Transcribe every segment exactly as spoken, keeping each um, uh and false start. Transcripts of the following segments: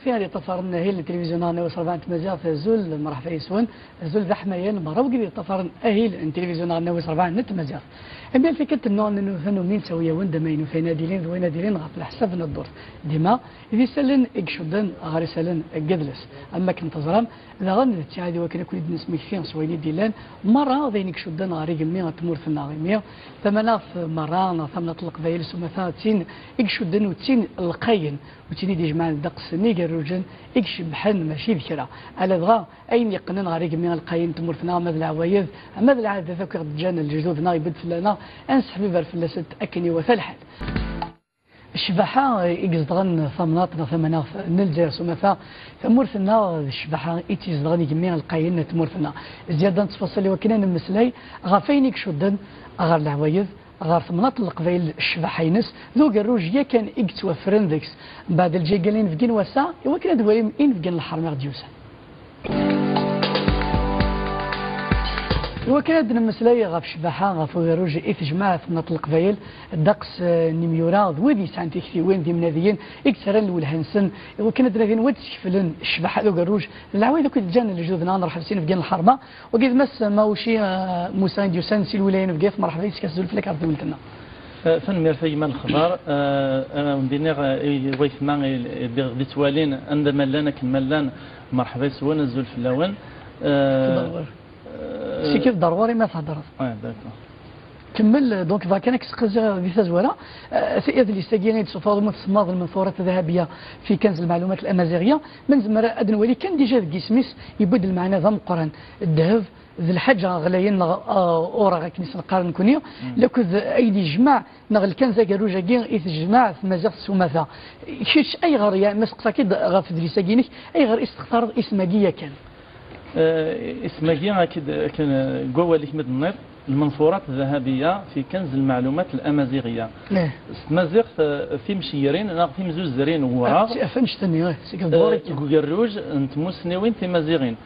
Fi ad yeṭṭafaren ahil n tilivizyu n Anaw S rebɛa n tmaziɣt, azul, mṛeḥba yes-wen, azul d aḥmayan, merra wigi d yeṭṭafaren ahil n tilivizyu n Anaw S rebɛa n tmaziɣt. Imi ar tikkelt nnuɣen tanumi nettawi-yawen-d amaynu f ayen ad ilin d wayen ad ilin ɣef leḥsab n ddurt. Dima d isallen i icudden ɣer isallen n yidles. Am wakken teẓram, daɣen d ttiɛad i wakken ad ken-id-nesmekti s wayen i d-illan, merra d ayen i icudden ɣer igemmi n tmurt-nneɣ. Imi tamanaɣt merra neɣ tamnaḍt n Leqbayel s umata d tin i icudden u d tin lqayen, u d tin i d-ijemɛen ddeqs n igerrujen i icebḥen mačči d kra. Ala dɣa ayen yeqqnen ɣer igemmi lqayen n tmurt-nneɣ, ama d leɛwayed, ama d lɛadat akk i ɣ-d-ǧǧan lejdud-nneɣ, yewwi-d fell-aneɣ ad nesseḥbiber fell-asent akken iwata lḥal. Ccbaḥa i izedɣen tamnaḍt neɣ tamanaɣt n Lezzayer s umata, tamurt-nneɣ d ccbaḥa i tt-izedɣen igemmi lqayen n tmurt-nneɣ. Zzyada n ttfaṣil i wakken ad nemmeslay ɣef wayen i icudden ɣer leɛwayed, ɣer temnaḍt n Leqbayel, ccbaḥa-ines d ugerruj yakan i yettwafren deg-s. Mbeɛd lǧigal inebgi n wass-a, i wakken ad walim inebgi n lḥerma i ɣ-d-yusan. Iwakken ad nemmeslay ɣef ccbaḥa, ɣef ugerruj i tejmeɛ temnaḍt n Leqbayel, ddeqs, eh, n yimyura d wid yesɛan tiktiwin d imnadiyen i yettarran lwelha-nsen, iwakken ad nadin wid skeflen ccbaḥa d ugerruj d leɛwayed akk i d-ǧǧan lejdud-nneɣ, nṛeḥḥeb s inebgi n lḥerma. Wagi d Mass Mawci, eh, Musa i d-yusan si lwilaya n Bgayet, mṛeḥba yes-k, azul fell-ak ɣer tewlaft-nneɣ. Eh, tanemmirt a gma Lexbar. Eh, ara wen-d-iniɣ, eh, i waytma i, i d-ittwalin, anda ma llan, akken ma llan, mṛeḥba yes-wen, azul fell-awen. Eh, Ḍerwer. Eh, Sikket ḍerwer imi theddreḍ. Ah, d'accord. Kemmel, donc, bɣa kan ad k-sqeziɣ di tazwara. Eh, adlis-agi i d-tessufɣeḍ, ma tsemmaḍ, Lmenfurat Dahabiya fi Kanz Lmeɛlumat Lamaziɣiya, ma nezmer ad nwali kan déjà deg yisem-is, yewwi-d lmeɛna d ameqqran. Ddheb, d lḥaǧa ɣlayen neɣ, ah, or akken i s-neqqar nekkni, lakked ay d-yejmeɛ neɣ lkanz agerruj-agi i tejmeɛ tmaziɣt s umata. Kečč ayɣer, ya, ma seqsaɣ-k-id ɣef udlis-agi-inek, ayɣer i s-textareḍ isem-agi yakan? Eh, isem-agi, akken, akken, eh, deg wawal-ik mi d-tenniḍ, Lmenfurat Dahabiya fi Kanz Lmeɛlumat Lamaziɣiya. Eh. S tmaziɣt, eh, timceyrin neɣ timzuzrin n wureɣ. Af-, af annect-nni, eh, seg, eh, deg ugerruj n tmussniwin timaziɣin.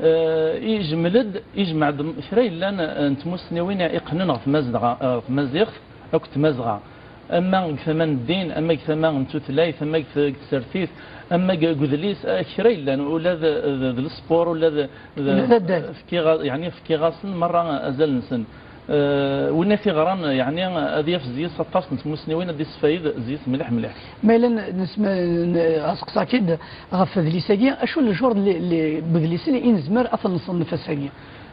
Eh, ijmel-d, ijmeɛ-d kra yellan, eh, n tmussniwin iqqnen ɣef tmazdeɣa-, eh, tmaziɣt akked tmazɣa. Ama deg tama n ddin, ama deg tama n tutlayt, ama deg t-, deg tsertit, ama deg, deg udlis, eh, kra yellan, ula d, d, d lespor, ula d, d, ula d addal. Fkiɣ-, yeɛni fkiɣ-asen merra azal-nsen. Eh, win i t-iɣran, yeɛni, ad yaf zzi-s aṭas n tmussniwin, ad d-isfayed zzi-s mliḥ mliḥ. Ma yella n-, nesma-, n-, aseqsa-k-id ɣef udlis-agi, acu n lejur n, n udlisen i nezmer ad ten-nṣennef ass-agi?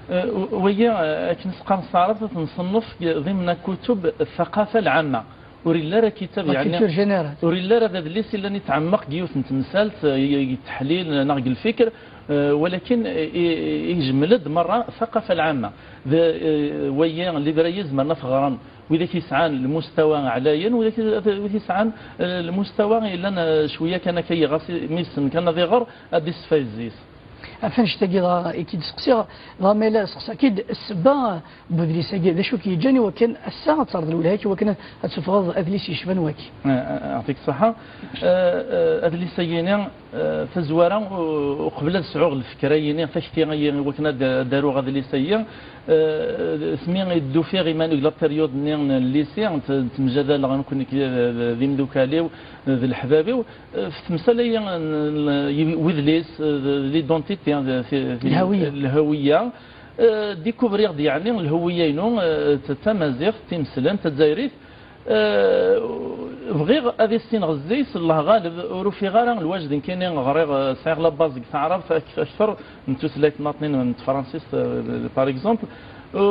Eh, w-, wagi, eh, akken s-qqaren s taɛrabt, ad t-nṣennef ḍimna kutub ثقافة العامة. Ur illi ara kitab, la yeɛni, culture générale. Ur illi ara d adlis illan itɛemmeq deg yiwet n temsalt, eh, i, i teḥlil neɣ deg lfikr, eh, walakin, eh, i, i, ijmel-d merra ثقافة العامة. D, eh, wagi, libra i izemren ad t-ɣren widak yesɛan lmustawa ɛlayen, widak, wid yesɛan, eh, lmustawa yellan, eh, cwiya kan akka, ɣas mi yessen kan ad iɣer, ad d-isfay zzi-s. Ɣef annect-agi dɣa i k-id-seqsiɣ, dɣa ma yella seqsaɣ-k-id ssebba n udlis-agi, d acu k-yeǧǧan i wakken ass-a ad terreḍ lwelha-k i wakken ad, ad teffɣeḍ adlis yecban wagi? Eh, eh, yeɛṭik ṣṣeḥḥa. Eh, eh, adlis-agi-ni, eh, tazwara, u-, uqbel ad sɛuɣ lfekra-yini, takti-ayi i wakken ad, ad aruɣ adlis-agi, eh, asmi i d-ufiɣ iman-iw deg la période-nni n lycée, n t-, n temjadaleɣ nekkni d, d, d imdukal-iw, d leḥbab-iw, eh, f temsala-yi n, n, n, n wedlis, eh, d, d l'identité, eh, d, d, d, lhawiya. Lhawiya. Eh, découvriɣ-d, yeɛni, lhewwiya-inu, eh, d tamaziɣt, timeslent, tazzayrit. Eh, bɣiɣ ad issineɣ zzi-s, Allah ɣaleb, ur ufiɣ ara lwajd nekkini ɣriɣ, eh, sɛiɣ la base deg taɛrabt ak-, akter n tutlayt n laṭnin, n tefransist, eh, par exemple. U,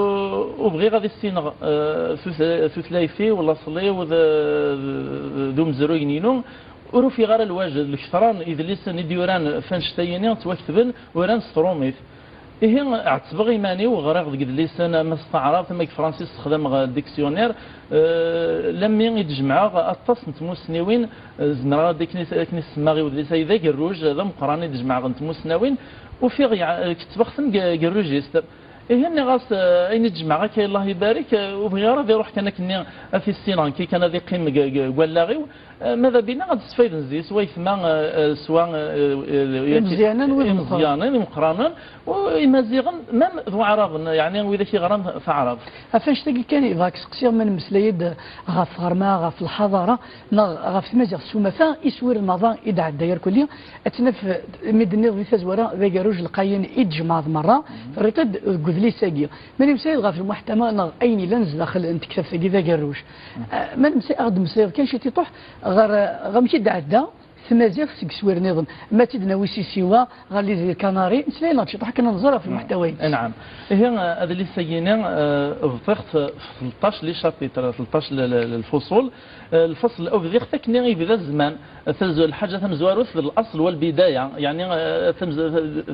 u bɣiɣ ad issineɣ, eh, tut-, tutlayt-iw, laṣel-iw, d, d, d umezruy-inu. Ur ufiɣ ara lwajd, lektra n yidlisen i d-yuran f annect-ayini ttwaketben, uran s trumit. Ihi, ɛettbeɣ iman-iw, ɣriɣ deg yidlisen, ama s taɛrabt, ama deg tefransist, ssexdameɣ dictionnaire, eh, lammi i d-jemɛeɣ aṭas n tmussniwin, eh, zemreɣ ad akken i, akken i s-semmaɣ i wedlis-a, d agerruj d ameqqran i d-jemɛeɣ n tmussnawin, ufiɣ yeɛ-, kettbeɣ-ten deg, deg rreǧistr. Ihi nniɣ-as, eh, ayen i d-jemɛeɣ akka, Allah ibarek, eh, ur bɣiɣ ara ad iruḥ kan akkenni, ad t-issineɣ nekk kan, ad iqqim deg, deg, deg wallaɣ-iw. Eh, mada bina ad d-sfayden zi, s waytma, eh, eh, s wa, eh, eh, Imeẓyanen, wid imeẓyanen, imeqqranen, u Imaziɣen, même d Waɛraben, yeɛni widak yeɣran taɛrabt. Ɣef annect-agi kan, bɣa ad k-seqsiɣ ma nemmeslay-d ɣef tɣerma, ɣef lḥaḍara, neɣ ɣef tmaziɣt s umata, iswir n maḍi i d-ɛedda yerkulli, ad tt-naf, mi d-tenniḍ di tazwara d agerruj lqayen i d-tjemɛeḍ merra, terriḍ-t-id deg udlis-agi. Ma nemmeslay-d ɣef lmuḥtama neɣ ayen yellan zdaxel n tektabt-agi d agerruj. Ah, ma nemmeslay, ad d-temmeslayeḍ kan ciṭiṭuḥ ɣer, ɣer wamek i d-tɛedda tmaziɣt seg iswir nniḍen. Ma tt-id-nawi si Siwa ɣer les îles Canaries, meslay-aneɣ-d ciṭuḥ akken ad nẓer ɣef lmuḥtawa-ines. Anɛam. Ihi, eh, adlis-agi-ni, eh, bṭiɣ-t f tleṭṭac les chapitres, tleṭṭac l-, l-, l-, lfuṣul. Eh, lfeṣl, bdiɣ-t akken i yebda zzman. Taz-, lḥaǧa tamezwarut d الأصل والبداية، yeɛni, eh, tamez-,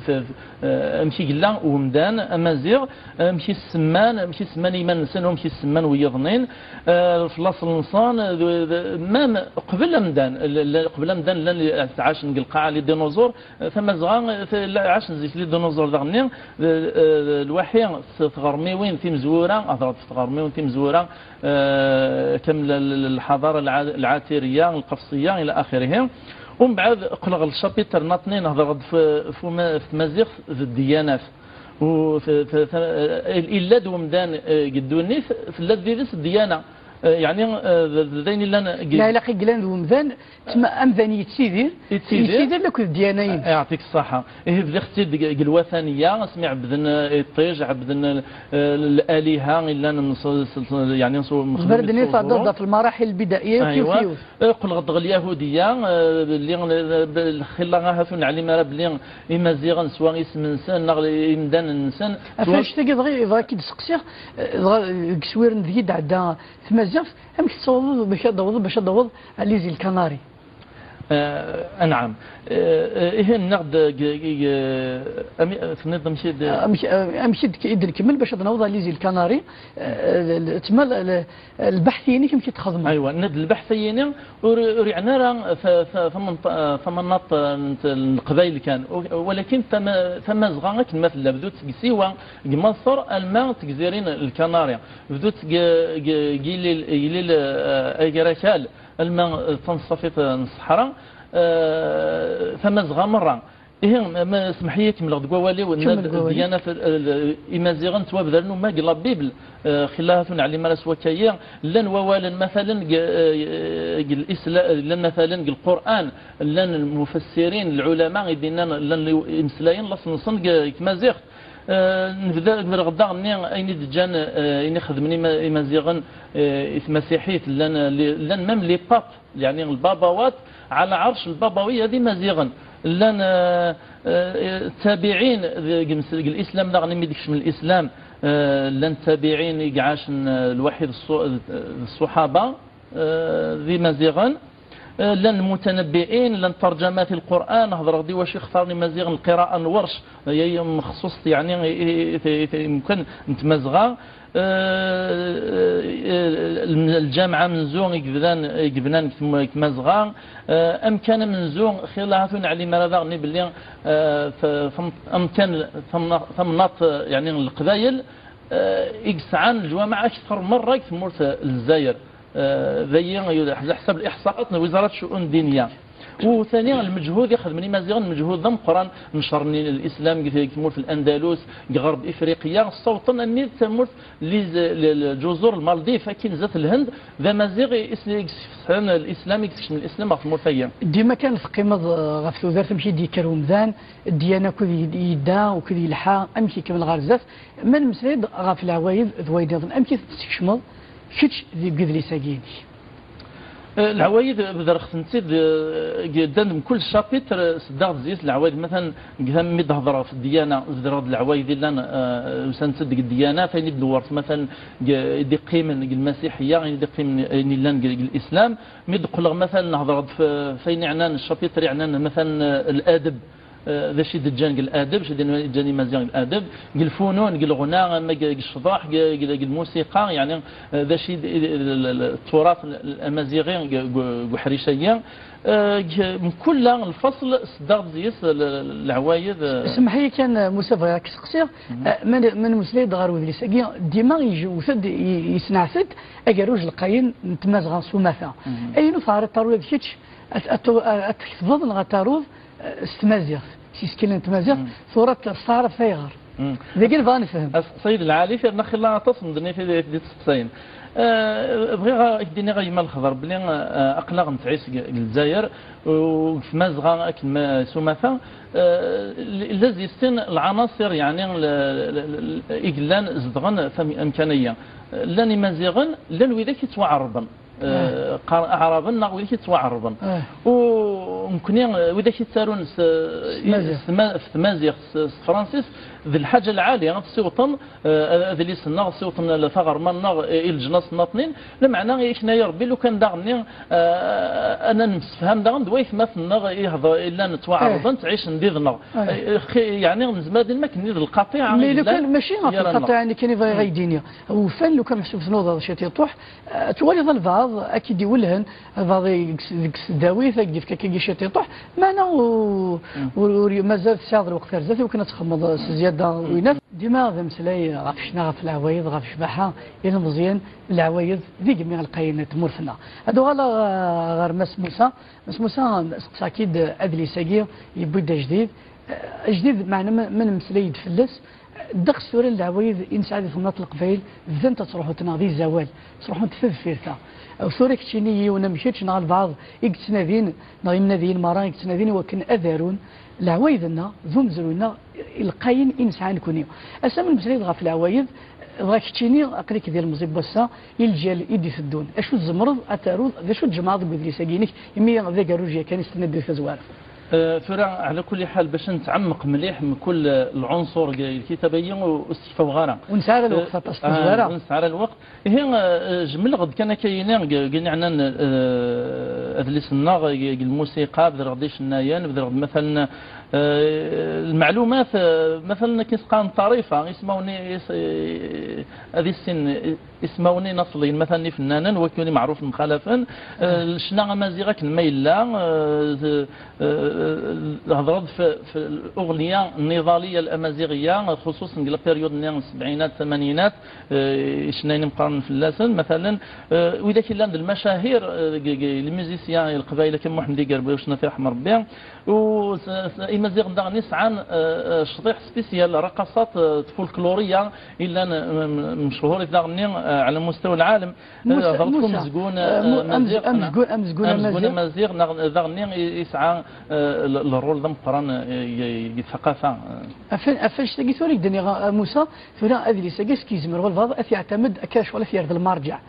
f-, f-, eh, amek i yella umdan amaziɣ, amek i s-semman, amek i semman iman-nsen, amek i semman wiyiḍnin, eh, f laṣel-nsen, eh, d, d, même qbel amdan, l-, l-, qbel amdan llan ttɛacen deg lqaɛa les dinosaures, eh, tamazɣa, eh, t-, la-, ɛacen zik les dinosaures daɣen-nni, d, eh, d, lwaḥi s tɣermiwin timezwura, hedreɣ-d f tɣermiwin timezwura, eh, كم ال-، ال-، الحضارة الع-، العتيرية، القفصية، إلى آخره. ومن بعد قلغ الشابيتر ناطنين هضر في، في ما-، في مزيغ ذي الديانات. وفي، في، في، إلا دومدان، آه، قدونيث، في الذي ذي الديانة. آه، يعني، آه، ذ-، ذين إلا ن-، لا، إلا قيقلان دومدان، تما أمدان يتسيدير، يتسيدير. يتسيدير لك الديانين. يعطيك الصحة. إيه، بذي اختي دق-، قلوة ثانية، اسمي عبدن، آه، الطيج، عبدن، آه، الآلهة، إلا نص-، ص-، ص-، يعني نص-، مخدوم غير دنيا يتصوروا. تعدد في المراحل البدائية، أيوة. كيف، كيف. Qqleɣ-d ɣer Lyahudiya, eh, belli, eh, be-, xilla ahat ur neɛlim ara belli Imaziɣen swa isem-nsen neɣ imdanen-nsen. Ɣef annect-agi dɣa, dɣa ad k-id-seqsiɣ, eh, dɣa deg iswiren deg i d-tɛedda tmaziɣt, amek tettawḍeḍ bac ad d-tawḍeḍ, bac ad d-tawḍeḍ ɣer les îles Canaries? Eh, anɛam. Eh, eh, ihi nniɣ-d, g-, g-, g-, ami-, tenniḍ amek i d- Amek, eh, amek i d-, i d-nkemmel bac ad naweḍ ɣer les îles Canaries, eh, eh, tma, l-, Lbeḥt-inek amek i t-txedmeḍ? Aywa, nna-d lbeḥt-ayini ur, ur iɛni ara ta-, ta-, tamant-, tamanaṭ n t-, n Leqbayel kan, u-, walakin tama-, tamazɣa akken ma tella, bdut seg Siwa, deg Maṣer, alma d tegzirin n Lkanari, bdut seg, g-, g-, Yilil, Yilil, eh, Agrakal, alma d taneṣṣafit n ṣṣeḥra, eh, tamazɣa merra. Ihi, ma, ma, smeḥ-iyi, kemmleɣ deg wawal-iw, kemmel deg wawal-iw. Ddiyanat, eh, imaziɣen ttwabdaren uma deg la Bible, eh, xilla ur neɛlim ara s wakka-yi, llan wawalen, matalen, deg, eh, deg lisla-, llan, matalen, deg Lqur'an, llan lmufassirin, lɛulama, i d-innan, llan li-, imeslayen, laṣel-nsen deg, deg tmaziɣt. Eh, nebda, bedreɣ daɣen-nni ayen i d-ǧǧan, eh, ayen i xedmen ima-, imaziɣen, eh, i tmasiḥit, llan, li-, llan même les papes, يعني البابوات على عرش البابوية d Imaziɣen. Llan, eh, eh, tabiɛin deg, deg lislam daɣen, imi d-ikcem lislam, eh, llan tabiɛin i iɛacen, eh, lwaḥi d ṣṣu-, d ṣṣuḥaba, eh, d Imaziɣen. Eh, llan mutanabbiɛin, llan tarjamat i Lqur'an, hedreɣ-d i wacu i xtaren Imaziɣen lqira'a n Lwerc, eh, mexṣuṣt, yeɛni, i, i, i, i, i, yemkan n Tmazɣa. Eh, eh, lǧameɛ amenzu i yebdan, i yebnan deg tm-, deg Tmazɣa, eh, amkan amenzu, xilla ur neɛlim ara daɣen belli, eh, t-, tem-, amkan, tamna-, tamnaḍt, eh, yeɛni n Leqbayel, eh, i yesɛan lǧwameɛ akter merra deg tmurt, eh, n Lezzayer. Eh, d ayi, ɛla ḥsab liḥṣaat n Wizarat Ccuun Diniya. U tani, lmeǧhud i xedmen Imaziɣen, lmeǧhud d ameqqran, necren lislam deg, deg tmurt n Andalus, deg ɣerb Ifriqiya, ssawḍen armi d tamurt, li-, li-, li-, lǧuẓur Lmaldif, akkin zdat Lhend, d Amaziɣ i, i, i yesfesḥen lislam, i yekcmen lislam ɣer tmurt-agi. Dima kan teqqimeḍ, eh, ɣef tudert, amek i d-yekker umdan, ddiyana, akud i, i yedda, akud yelḥa, amek ikemmel ɣer zdat. Ma nemmeslay-d ɣef leɛwayed d wayen nniḍen, amek i tent-teskecmeḍ kečč deg udlis-agi-inek? Eh, leɛwayed bedreɣ-tent-id, eh, ddan deg mkul chapitre, eh, seddaɣ-d zzit leɛwayed, matan deg tam-, mi d-hedreɣ f ddiyana, zedreɣ-d leɛwayed illan, eh, usan-d deg ddiyana, ayen i d-newwert, matan, deg, i d-iqqimen deg lmasiḥiya, ayen i d-iqqimen, ayen illan deg, deg lislam. Mi d-qqleɣ, matan, hedreɣ-d f, f ayen iɛnan, chapitre iɛnan, matan, eh, ladeb, Eh, d acu i d-ǧǧan deg ladeb, acu i d-ǧǧan Imaziɣen deg ladeb, deg lfunun, deg leɣna, ama deg, deg ccḍeḥ, deg, deg, deg lmusiqa, yeɛni, eh, d acu i d, i d, l-, l-, l-, ttuṛath l-, l-, amaziɣi deg, deg, deg uḥric-agi. Eh, deg, mkul lfeṣl seddaɣ-d deg-s l-, l-, leɛwayed, eh. Semmeḥ-iyi kan, Musa, bɣiɣ ad k-seqsiɣ, eh, ma n-, ma nemmeslay-d ɣer wedlis-agi, dima yejwet-d, y-, yesneɛt-d agerruj lqayen n tmazɣa s umata. Ayen ur teɛriḍ taruḍ kečč, ad, ad, ad tketbeḍ neɣ ad taruḍ, eh, s tmaziɣt, s yisekkilen n tmaziɣt, tura s taɛrabt ayɣer? Dagi nebɣa nefhem. Aseqsay d lɛali, yerna xilla aṭas n medden i t-, i t-id-isteqsayen. Eh, bɣiɣ ad k-d-iniɣ a gma Lexḍer belli, eh, aql-aɣ nettɛic deg, deg Lezzayer, u deg tmazɣa akken ma s umata, eh, l-, llan deg sin lɛanaṣir, yeɛni, l-, l-, l-, i yellan zedɣen tam-, amkan-agi. Llan Imaziɣen, llan widak yettwaɛerben. Eh, qqaren Aɛraben neɣ widak yettwaɛerben. U nekkni, eh, widak yettarun s, s tma-, s tmaziɣt, s, s tefransist, d lḥaǧa lɛali ad tessiwṭem, eh, adlis-nneɣ, tessiwṭem taɣerma-nneɣ i, i leǧnas nniḍnin, lameɛna, ikna ya Rebbi, lukan daɣen-nni, eh, ad nemsefham daɣen d waytmaten-nneɣ i yehḍ-, i llan ttwaɛerben, ttɛicen did-neɣ. Eh, xi-, yeɛni, nezmer ad d-nini akken d lqaṭiɛa i yellan gar-aneɣ. Mais lukan mačči ɣef lqaṭiɛa-nni kan i bɣiɣ ad k-d-iniɣ. Ufan, lukan meḥsub tnudaḍ ciṭ iṭuḥ, Eh, twaliḍ albaɛḍ ad k-id-iwellhen, albaɛḍ deg s-, deg tesdawit, ad k-d-yefk akka ciṭ iṭuḥ, meɛna u-, ur, ur, mazal tesɛiḍ lweqt ar zdat i wakken ad txedmeḍ s zzyada winat. Dima d ameslay ɣef ccna, ɣef leɛwayed, ɣef ccbaḥa, ilmeẓyen, leɛwayed, d igemmi lqayen n tmurt-nneɣ. Ad uɣaleɣ, eh, ɣer Mass Musa. Mass Musa, seqsaɣ-k-id, adlis-agi yewwi-d ajdid. Eh, ajdid, meɛna ma, ma nemmeslay-d fell-as, Ddeqs tura n leɛwayed i nesɛa di temnaḍt n Leqbayel, bdant ad ttruḥunt neɣ di zawal, ttruḥunt ta deffir ta. U tura keččini yiwen am kečč neɣ lbeɛḍ i yettnadin, neɣ imnadiyen merra i yettnadin i wakken ad arun leɛwayed-nneɣ d umezruy-nneɣ lqayen i nesɛa nekni. Ass-a mi nemmeslay-d ɣef leɛwayed, dɣa keččini aql-ik d ilemẓi n wass-a i lǧal i d-iteddun. Acu tzemreḍ ad taruḍ, d acu tjemɛeḍ deg wedlis-agi-inek, imi d agerruj yakan i s-tenna Ddut Tazwara? Eh, tura, ɛla kulli ḥal, bac ad nettɛemmeq mliḥ mkul, eh, lɛunṣur deg, deg lkitab-agi, ur, ur ssekfawɣ ara. Ur nesɛi ara lweqt aṭas, eh, tezwara. Ur nesɛi ara lweqt. Ihi, eh, jemleɣ-d kan akka yini, deg, deg, yeɛnan, eh, adlis-nneɣ, deg, deg lmusiqa, bedreɣ-d icennayen, bedreɣ-d, matalan, eh, lmeɛlumat, eh, matalan, akken s-qqaren ṭṭarifa, ismawen-, is-, eh, ad issin, eh, ismawen inaṣliyen, matalan ifennanen, wakken i meɛruf mxalafen, eh, lecna amaziɣ akken ma yella, eh, z-, eh, hedreɣ-d f, f uɣelya nniḍaliya amaziɣiya, xuṣuṣen deg la période-nni n sebɛinat, tamaninat, eh, icennayen imeqqranen fell-asen, matalan, eh, widak yellan d lmacahir, eh, deg, deg, les musiciens n Leqbayel, akka Muḥend Igerbi u Cnat, irḥem Rebbi, U s-, s-, Imaziɣen daɣen i sɛan, eh, eh, ccḍiḥ spécial, raqaṣat, eh, tfulkluriya, i llan, eh, m-, m-, mechur daɣen-nni, eh, ɛla mustawa lɛalem. Musa, eh, Musa, amezgun, eh, eh, mu-, eh, amez-, amezgun, amezgun amaziɣ, amaziɣ, neɣ, daɣen-nni i, i sɛa, eh, l-, lrul d ameqqran, eh, i, i, i taqafa, eh. Af-, af annect-agi tura i d-nniɣ, eh, Musa, tura adlis-agi ass-a yezmer walbaɛḍ ad t-yeɛtamed akka ccɣel ad t-yerr d lmarǧeɛ.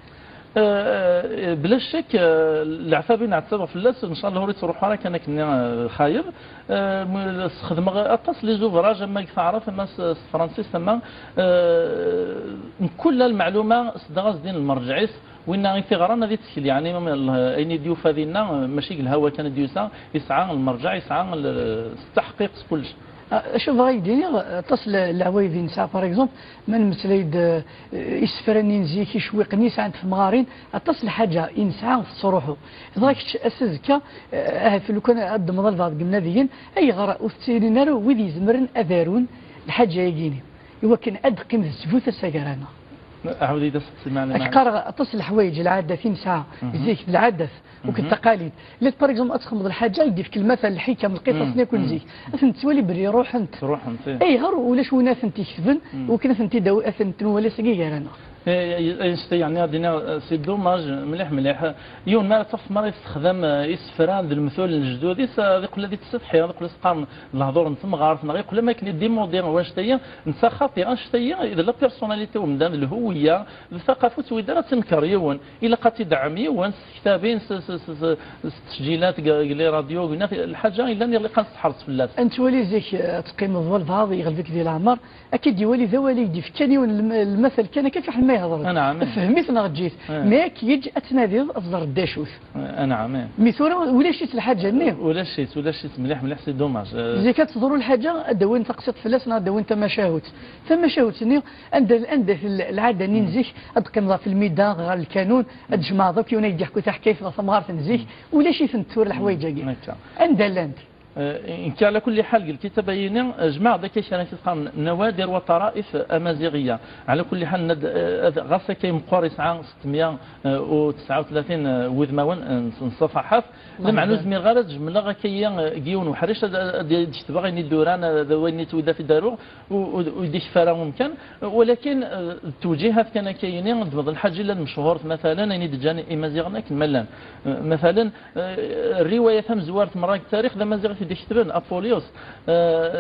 Eh, eh, bla ccek, eh, leɛtab i nɛettabeɣ fell-as, ncallah ur ittruḥ ara kan akken, eh, xayeb. Eh, m-, sxedmeɣ aṭas les ouvrages, ama deg taɛrabt, ama s, s tefransist, ama, eh, mkul lmeɛluma sdaɣ-as din lmerǧeɛ-is, winna i t-iɣran ad ittkel, yeɛni, ma, ma, ayen i d-yufa dinna, eh, mačči deg lhawa kan i d-yusa, yesɛa lmerǧeɛ, yesɛa l-, s taḥqiq, s kullec. Ah, acu bɣiɣ ad k-d-iniɣ, aṭas n leɛwayed i nesɛa, par exemple, ma nemmeslay-d, eh, isefra-nni n zik, icewwiqen-nni sɛant temɣarin, aṭas n lḥaǧa i nesɛa tettruḥu. Dɣa kečč ass azekka, eh, ahat lukan ad d-temḍel lbeɛḍ n yimnadiyen, ayɣer ur tettilin ara wid izemren ad arun lḥaǧa-agi-ni, i wakken ad d-teqqim d ttbut ass-agi ara naɣ? Ɛawed-iyi-d aseqsi, meɛna. Ad k-qqareɣ aṭas n leḥwayeǧ, lɛadat i nesɛa zik, d lɛadat, akked taqalid. Llant, par exemple, ad txedmeḍ lḥaǧa, i d-yefk lmatal, lḥikam, lqiṣaṣ-nni akk n zik. Ad tent-tettwali belli ruḥent. Ruḥent, ih. Ayɣer ulac win ad tent-iketben, wakken ad tent-id-, ad tent-nwali ass-agi gar-aneɣ? Eh, eh, eh, yeɛni, ad d-iniɣ, eh, c'est dommage, mliḥ, mliḥ. Yiwen mi ara tafeḍ mi ara yessexdam, eh, isefra d lemtul n lejdud-is, eh, ad iqqel ad ittsetḥi, ad iqqel ad s-qqaren d lehdur n temɣart, neɣ iqqel am akken i d-imudi wanect-agi, netta xaṭi, anect-agi, d la personnalité n umdan, d lhuwiyya, d taqafu, ur ttwid ara ad tenker yiwen. Ilaq ad tt-ideɛɛem yiwen s tektabin, s, s, s, s, s tesjilat deg, deg les radios, deg, lḥaǧa yellan ilaq ad nesseḥres fell-as. Ad nettwali zik, eh, ad teqqimeḍ d walbeɛḍ, yeɣleb-ik di leɛmer, ad k-id-iwali d awal i k-d-ifkan yiwen lm-, lmatal kan akka, fiḥel Yehḍer-d. Anɛam, eh. Fhem-it neɣ eǧǧ-it. Eh. Mi ak-yeǧǧ ad tnadiḍ, ad teẓreḍ d acu-t. Eh, anɛam, eh. Mi tura ulac-itt lḥaǧa-nni. Ulac-itt, ulac-itt mliḥ, mliḥ, c'est dommage. Eh. Zik ad teḍru lḥaǧa, ad d-awin taqsiṭ fell-as neɣ ad d-awin tamacahut. Tamacahut-nni, anda, anda tella lɛada-nni n zik, ad teqqimeḍ ɣef lmida, ɣer lkanun, ad tjemɛeḍ akk yiwen ad k-d-yeḥku taḥkayt ɣef tamɣart n zik. Ulac-itent tura leḥwayeǧ-agi. Akka. Anda llant? Eh, nekk, ɛla kulli ḥal, deg lkitab-ayini, eh, jemɛeɣ-d akka kra n yisqaren, nawadir wa taraif amaziɣiya. Ɛla kulli ḥal, nad-, eh, ad, ɣas akka imeqqer, yesɛa settemya u tesɛa u tlatin, eh, wudmawen, eh, n, n ṣṣafaḥat. Lameɛna ur zmireɣ ara ad jemleɣ akka-yi, eh, deg yiwen uḥric, ad, ad, ad d-ketbeɣ ayen i d-uran, eh, d wayen i d-aruɣ, u, u, ur d-ikfi ara umkan. Walakin, eh, d tewjihat kan akka-yini, d lḥaǧa i llan mechuṛet, matalan, ayen i d-ǧǧan Imaziɣen akken ma llan. Eh, matalan, Eh, rriwaya tamezwart merra deg tarix d amaziɣ i t-id-iketben, Apulyus. Eh,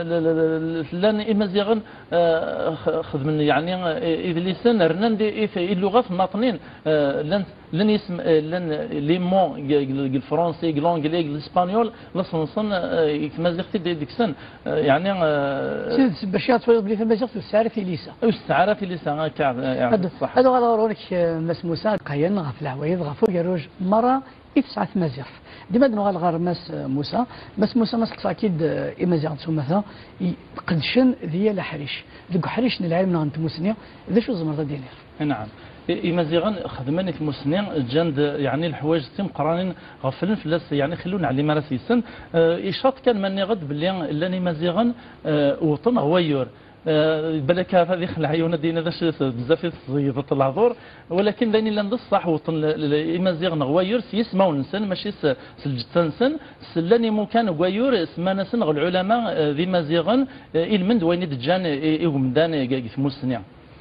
l-, l-, l-, llan imaziɣen, eh, x-, xedmen, yeɛni, eh, idlisen, rnan di, i t-, i lluɣat nnaṭnin. Eh, llan, llan yisem, eh, llan les mots deg, deg, deg lefransi, deg l'anglais, deg l'espagnol, la ṣenṣen, eh, deg tmaziɣt i d-, deg-sen. Eh, yeɛni, eh, Sid, bac ad twaliḍ belli tamaziɣt ur tesɛi ara tilisa. Ur tesɛi ara tilisa, akka, eh, ad, ṣṣeḥ. Ad uɣaleɣ ɣur-k, eh, Mass Musa, qqimen ɣef leɛwayed, ɣef ugerruj merra i tesɛa tmaziɣt. Dima ad nuɣal ɣer Mass Musa. Mass Musa, ma steqsaɣ-k-id, eh, Imaziɣen s umata, i, qedcen di yal aḥric. Deg uḥric n lɛilm neɣ n tmussni, d acu tzemreḍ ad d-tiniḍ? Anɛam. I-, Imaziɣen xedmen i tmussni, ǧǧan-d, yeɛni, leḥwayeǧ d timeqqranin ɣeflen fell-as, yeɛni, xilla ur neɛlim ara s-yisen. Eh, icaṭ kan ma nniɣ-d belli llan Imaziɣen, eh, wwḍen ɣer wayyur. Eh, balak ad ixleɛ yiwen ad d-yini d acu, bezzaf i tẓeyyeḍeḍ lehdur, walakin d ayen illan d ṣṣeḥ, wwḍen l-, l-, Imaziɣen ɣer wayyur s yismawen-nsen, mačči s, s lǧetta-nsen, s llan imukan deg wayyur, semman-asen ɣer lɛulama, eh, d Imaziɣen, eh, ilmend wayen i d-ǧǧan i, i umdan, eh, deg, deg tmussni.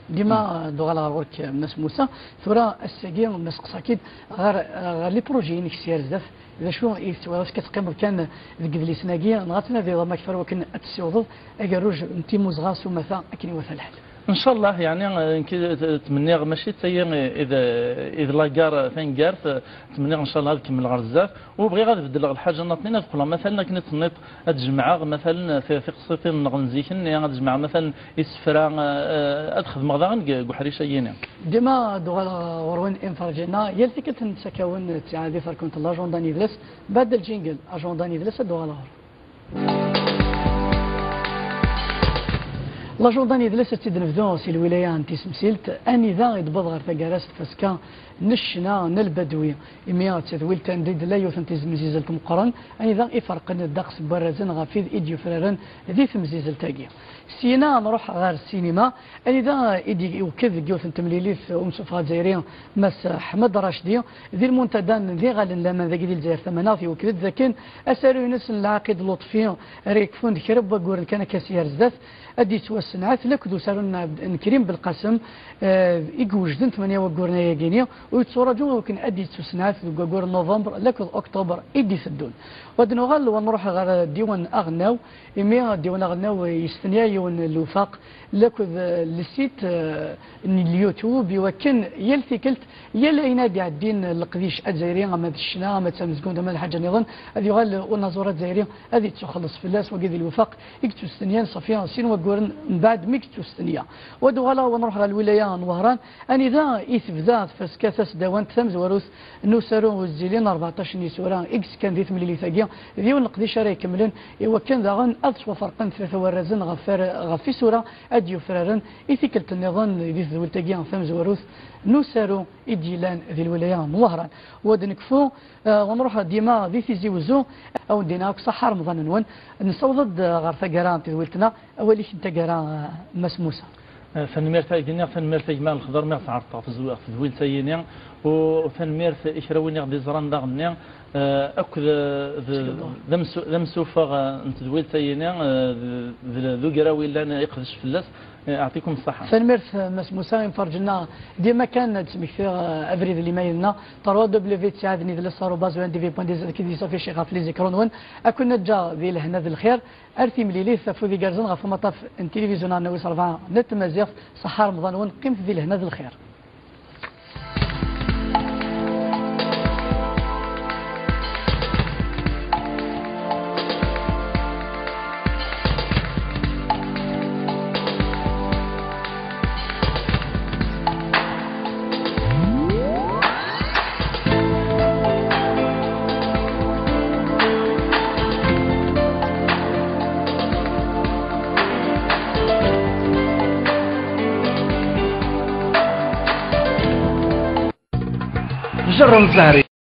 Dima, eh, d-uɣal ɣer ɣur-k, eh, Mass Musa. Tura, ass-agi, ma steqsaɣ-k-id ɣer, eh, ɣer les projets-inek s yer zdat, d acu i tettwaliḍ, akken teqqimeḍ kan deg idlisen-agi, neɣ ad tnadiḍ amakfar wakken ad tessiwḍeḍ agerruj n timmuzɣa s umata akken iwata lḥal? Ncallah, yeɛni, eh, nekk, eh, ttmenniɣ mačči d tayi, eh, i d, i d la gare taneggart, eh, ttmenniɣ ncallah ad kemmleɣ ɣer zdat, u bɣiɣ ad beddleɣ lḥaǧa nniḍen, ad qqleɣ matalan akken i d-tenniḍ, ad jemɛeɣ matalan ti-, tiqsiṭin-nneɣ n zik-nni, ad jemɛeɣ matalan isefra, eh, eh, ad xedmeɣ daɣen deg, deg uḥric-ayini. Dima ad uɣaleɣ ɣur-wen imferǧen-a, yal tikkelt nettak-awen ttiɛad i terkunt n l'agenda n yidles, mbeɛd ljingel, agenda n yidles ad uɣaleɣ ɣur-wen. L'agenda n yidles ad tt-id-nebdu si lwilaya n Tisemsilt, anida i d-tewweḍ ɣer taggara s tfaska n ccna n lbadwi, imi d tadwilt anda i d-tella yiwet n tizmizizelt meqqren, anida i ferqen ddeqs n warrazen ɣef wid i d-yufraren di temzizelt-agi. Syin ad nruḥ ɣer ssinima, anida i d-iwekked deg yiwet n temlilit umsufeɣ azzayri, Mass Ḥmed Racdi, di lmuntada n Iɣallen n Laman dagi di Lezzayer Tamaneɣt, iwekked-d dakken asaru-ines n Lɛaqid Luṭfi ara yekfun d kra n wagguren kan akka s yer zdat, ad d-yettwassenɛet lakked usaru n Ɛebd-, n Krim Belqasem, eh, i iwejden tmanya wagguren ayagini, u yetturaǧu i wakken ad d-yettusenɛet deg waggur n novembre lakked octobre i d-iteddun. U ad nuɣal, wa nruḥ ɣer Diwan Aɣelnaw, imi Diwan Aɣelnaw yestenya yiwen n lwefaq lakked, eh, le site, eh, n YouTube, i wakken yal tikkelt, yal ayen ad d-iɛeddin leqdic azzayri, ama d ccna, ama d tamezgunt, ama d lḥaǧa nniḍen, ad yuɣal unaẓur azzayri ad yettuxelleṣ fell-as. Wagi d lwefaq i yettustenyan ṣafi sin wagguren mbeɛd mi yettustenya. U ad uɣaleɣ wa nruḥ ɣer lwilaya n Wehran, anida i tebda tfaska tasdawant tamezwarut n usaru uzzilin, rbeɛṭac n yisura i yeskan di temlilit-agi, d yiwen n leqdic ara ikemmlen, i wakken daɣen ad ttwaferqen tlata warrazen ɣef ara-, ɣef isura ad d-yufraren i tikkelt nniḍen di tedwilt-agi tamezwarut n usaru i d-yellan di lwilaya n Wehran. U ad nekfu, eh, u nruḥ dima di Tizi Wezzu, a wen-d-iniɣ akk ṣaḥḥa Remḍan-nwen. Nessaweḍ-d ɣer taggara n tedwilt-nneɣ. Awal-ik n taggara, eh, Mass Musa. Eh, tanemmirt a k-d-iniɣ, tanemmirt a gma Lexḍer mi ɣ-tɛerḍeḍ ɣef tedw-, ɣef tedwilt-ayini, u tanemmirt i kra win i ɣ-d-iẓran daɣen-nni, eh, akk d, d, d amsu-, d amsufeɣ, eh, n tedwilt-ayini, eh, d, d, d ugraw yellan iqdec fell-as, eh, aɛṭikum ṣṣaḥa. Tanemmirt, eh, Mass Musa, imferǧen-nneɣ dima kan ad d-smektiɣ, eh, abrid n limayel-nneɣ, trois W ttiɛad n idles arobase O N D V point D Z, ad k-id-yessafi ccix ɣef les écrans-nwen, ad ken-neǧǧ di lehna d lxir. Ar timlilit, afud igerrzen ɣef umaṭṭaf n tilivizyu n Arnaw wis rebɛa n tmaziɣt. Ṣaḥḥa Remḍan-nwen, qqimet di lehna d lxir. From Zahri.